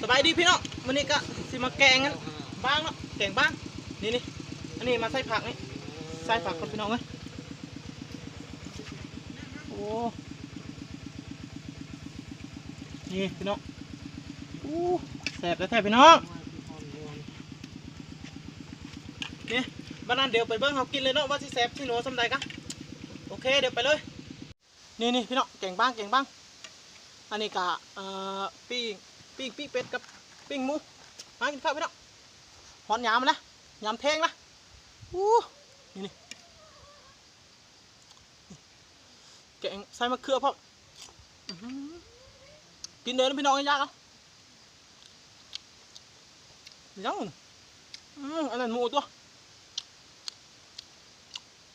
ສະບາຍດີພີ່ນ້ອງ ມື້ນີ້ກະຊິມາແກງອັນບ້າງເນາະ ແກງບ້າງ ນີ້ໆ ອັນນີ້ມາໃສ່ຜັກນີ້ ໃສ່ຜັກກ່ອນພີ່ນ້ອງເອີຍ ໂອ້ ນີ້ພີ່ນ້ອງ ໂອ້ ແຊບແທ້ໆ ພີ່ນ້ອງ ນີ້ ບາດນັ້ນດຽວໄປເບິ່ງເຮົາກິນເລີຍເນາະ ວ່າຊິແຊບຊິນົວສ່ຳໃດກະ ໂອເຄ ດຽວໄປເລີຍ. ນີ້ໆ ພີ່ນ້ອງ ແກງບ້າງ ແກງບ້າງ ອັນນີ້ກະ ເອີ ປີ້ງ ປີ້ງ ປີ້ງເປັດກັບປີ້ງໝູ ມາກິນເຂົ້າພີ່ນ້ອງ ຮອດຍາມລະ ຍາມແລງລະ ອູ້ ນີ້ໆ ແກງໃສ່ມະເຂືອພ້ອມ ອື ກິນເດີພີ່ນ້ອງ ຢ່າຢາກເອົາ ຍັງ ອື ອັນນັ້ນໝູຕົວ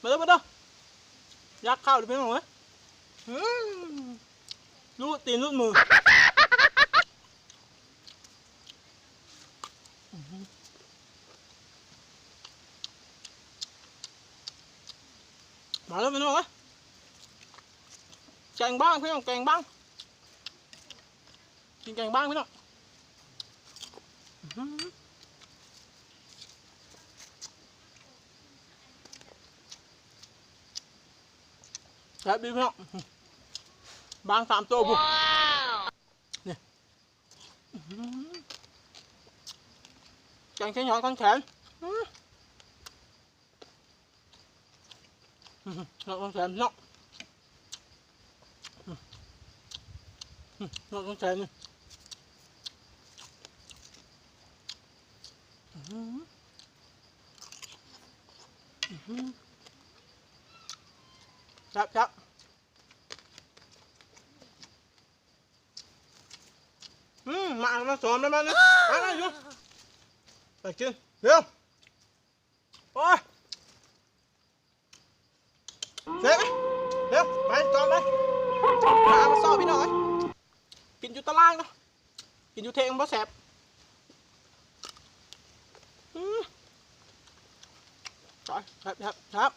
ມາເດີ ມາເດີ ຢາກເຂົ້າເດີພີ່ນ້ອງເອີຍ ອື ລູດຕີນລູດມື ມາເດີພີ່ນ້ອງເອີຍ ແກງບ້າງພີ່ນ້ອງ ແກງບ້າງ ກິນແກງບ້າງພີ່ນ້ອງ ອື ແຊບດີພີ່ນ້ອງ ບາງສາມໂຕພຸ້ນ ນີ້ ແກງເຄັງຫອຍຄອນແຂນ ເນາະ ຄອນແຂນເນາະ ເນາະ ຄອນແຂນນີ້ ແຊບໆ ອືມ ມາ ມາສອມແລ້ວມານີ້ ມາຢູ່ ໄປກິນ ເຮັວ ໂອ້ຍ ເຮັວ ເຮັວ ໄປ ຕອມໄປ ມາ ມາຊອບພີ່ນ້ອງເອີຍ ກິນຢູ່ຕາລາງເນາະ ກິນຢູ່ເທັງບໍ່ແຊບ ອືມ ແຊບ ແຊບ ແຊບ.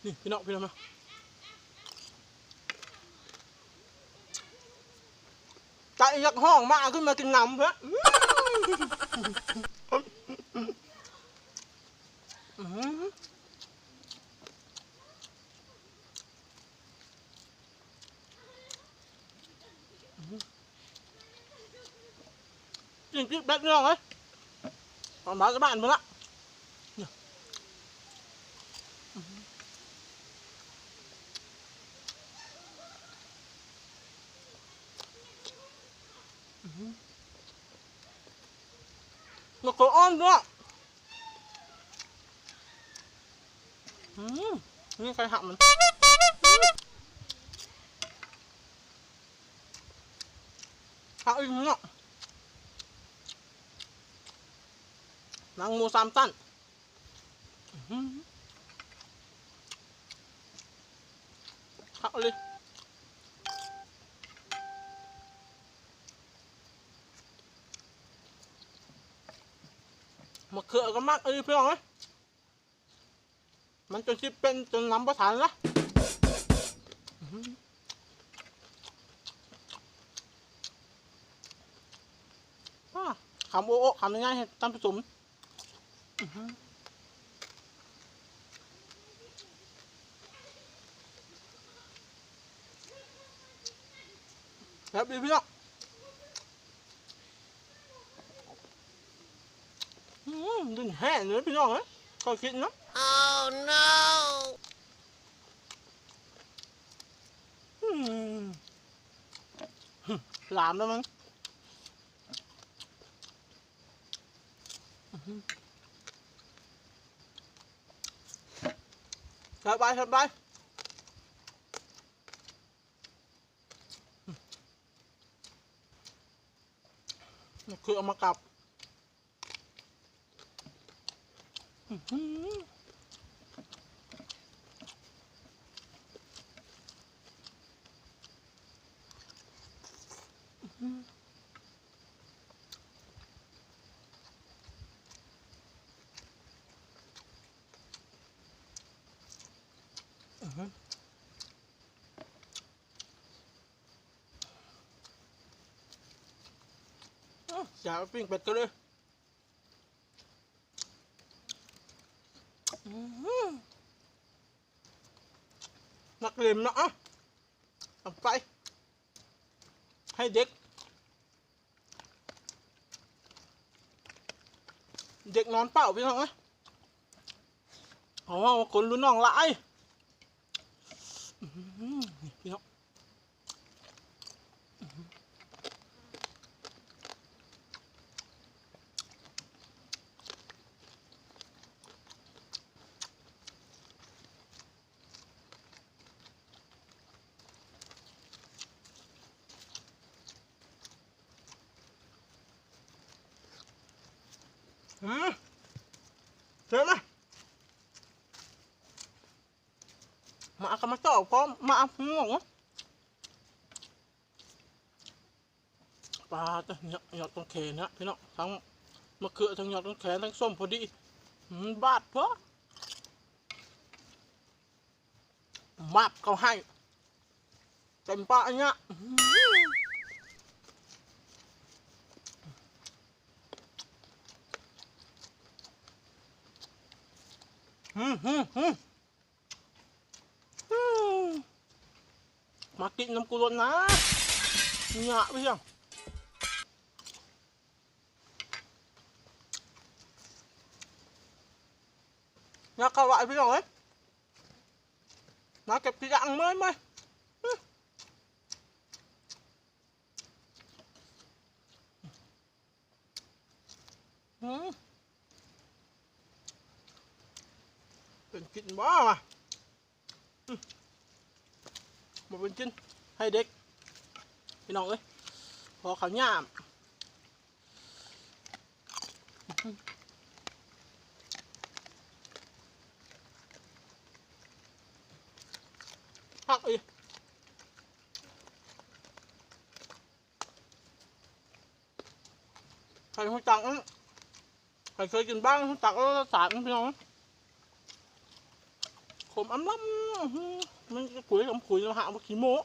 ນີ້ພີ່ນ້ອງ ພີ່ນ້ອງນະ ໃຈຢາກຮ້ອງ ມາຂຶ້ນມາກິນນຳເນາະ ອືມ ອືມ. ກິນກິນແບບນີ້ເລີຍ ອອກມາຈາກບ້ານພຸ້ນລະ ມັນກໍອ່ອນດ້ວຍ. ອືມ ນີ້ໃສ່ຜັກມັນ ຜັກອີກເນາະ ໜັງໝູສາມຊັ້ນ ອືມ ຄັກອີ່ຫຼີ. ມະເຂືອກໍມັກອີ່ຫຼີ ພີ່ນ້ອງເອີຍ ມັນຈົນຊິເປັນຈົນນຳບໍ່ທັນລະ ອາ ຄຳໂອະໆ ຄຳໃຫຍ່ໆ ໃຫ້ທ່ານຜູ້ຊົມ. ແຊບອີ່ຫຼີ ພີ່ນ້ອງ ອືມ ດິນແຫ້ງເລີຍ ພີ່ນ້ອງເອີຍ ຂ້ອຍຄິດນະ ອືມ ຫຼາມແລ້ວມັນ. ສະບາຍ ສະບາຍ ຄືເອົາມາກັບ ອື ອື. ອືມ ຢາກເອົາປີ້ງເປັດກໍເລີຍ. ອືມ ນັກເລງເນາະ ເອົາໄປໃຫ້ເດັກ ເດັກນອນເຝົ້າພີ່ນ້ອງເອີຍ ເພາະວ່າຄົນລຸ້ນນ້ອງຫຼາຍ. ອືມ ນີ້ພີ່ນ້ອງ ອືມ ເຊີນມາ ມາເອົາ ເຂົ້າມາຈອກພ້ອມ ມາເອົາ ງງ. ປາດ ຍອດ ຍອດຕົ້ນແຂນນະພີ່ນ້ອງ ທັງມະເຂືອ ທັງຍອດຕົ້ນແຂນ ທັງສົ້ມພໍດີ. ອືມ ບາດເພາະ ໝາບເຂົາໃຫ້ເຕັມປາກອັນເນີ້ຍ. ອືມ ອືມ ອືມ ອືມ ມາກິນນຳກູໂລດນາ ຍະ ພີ່ນ້ອງ ຍະ ເຂົ້າຫຼາຍ ພີ່ນ້ອງເອີຍ ມາເກັບຂີ້ດາງເມື່ອຍ ເມື່ອຍ. ອືມ ເປັນກິນບໍ່ວະ ອືມ ບໍ່ເປັນກິນ ໃຫ້ເດັກ ພີ່ນ້ອງເອີຍ ພໍເຂົາຍາມ. ຄັກອີ່ ໃຜຮູ້ຈັກ ໃຜເຄີຍກິນບ້າງຮູ້ຈັກ ເອີ ລົດຊາດມັນ ພີ່ນ້ອງ ຂົມອຳລຳ ອື ມັນຂຸຍອຳຂຸຍ ຫາບໍ່ຂີ້ໂມ້. ອ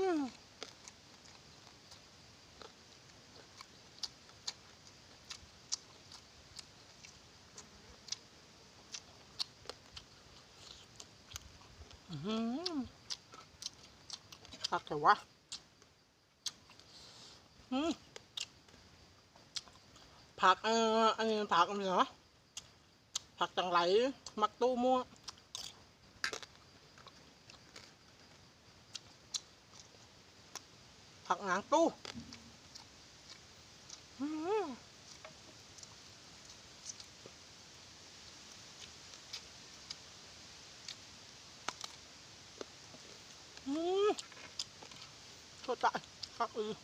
ືມ ອືມ ຄັກແທ້ວະ. ອືມ ຜັກ ເອີ ອັນນີ້ຜັກ ອັນນີ້ຫຍັງວະ ຜັກຈັງໄຫຼ ໝາກຕູ້ມົ້ວ ຜັກຫຍັງຕູ້ ອືມ. ອືມ ໂຕຕາຍ ຄັກອີ່ຫຼີ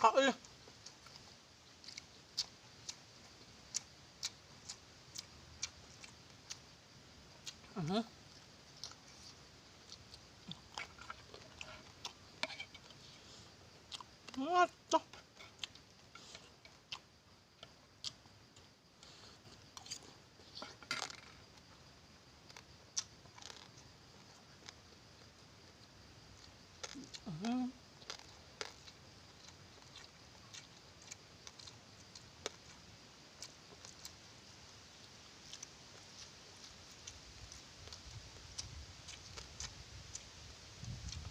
ຄັກອີ່ຫຼີ. ອືຫື ໂອ້ໂຕ ອືມ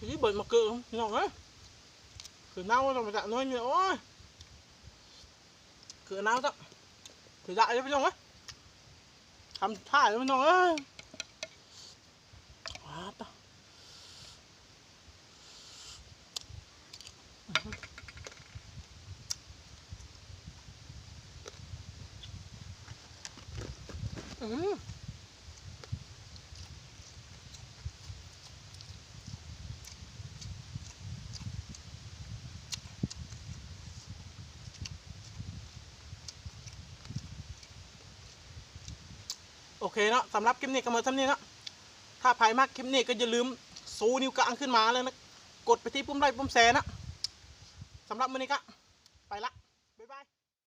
ນີ້ເບິດໝາກເກືອ ພີ່ນ້ອງເອີຍ ຄືເນົ່າ ຕ້ອງໄປຕາກໜ່ວຍນີ້ ໂອ້ຍ ຄືເນົ່າ ຕ້ອງ ຄືໄດ້ເດີ ພີ່ນ້ອງເອີຍ ຄຳສຸດທ້າຍ ພີ່ນ້ອງເອີຍ. ອາ ຕະ ອືມ ອືມ. ໂອເຄເນາະ ສຳລັບຄລິບນີ້ກໍໝົດສ່ຳນີ້ເນາະ. ຖ້າໃຜມັກຄລິບນີ້ກໍຢ່າລືມຊູນິ້ວກາງຂຶ້ນມາເລີຍນະ ກົດໄປທີ່ປຸ່ມໄລ້ປຸ່ມແຊເນາະ. ສຳລັບມື້ນີ້ກໍໄປລະ.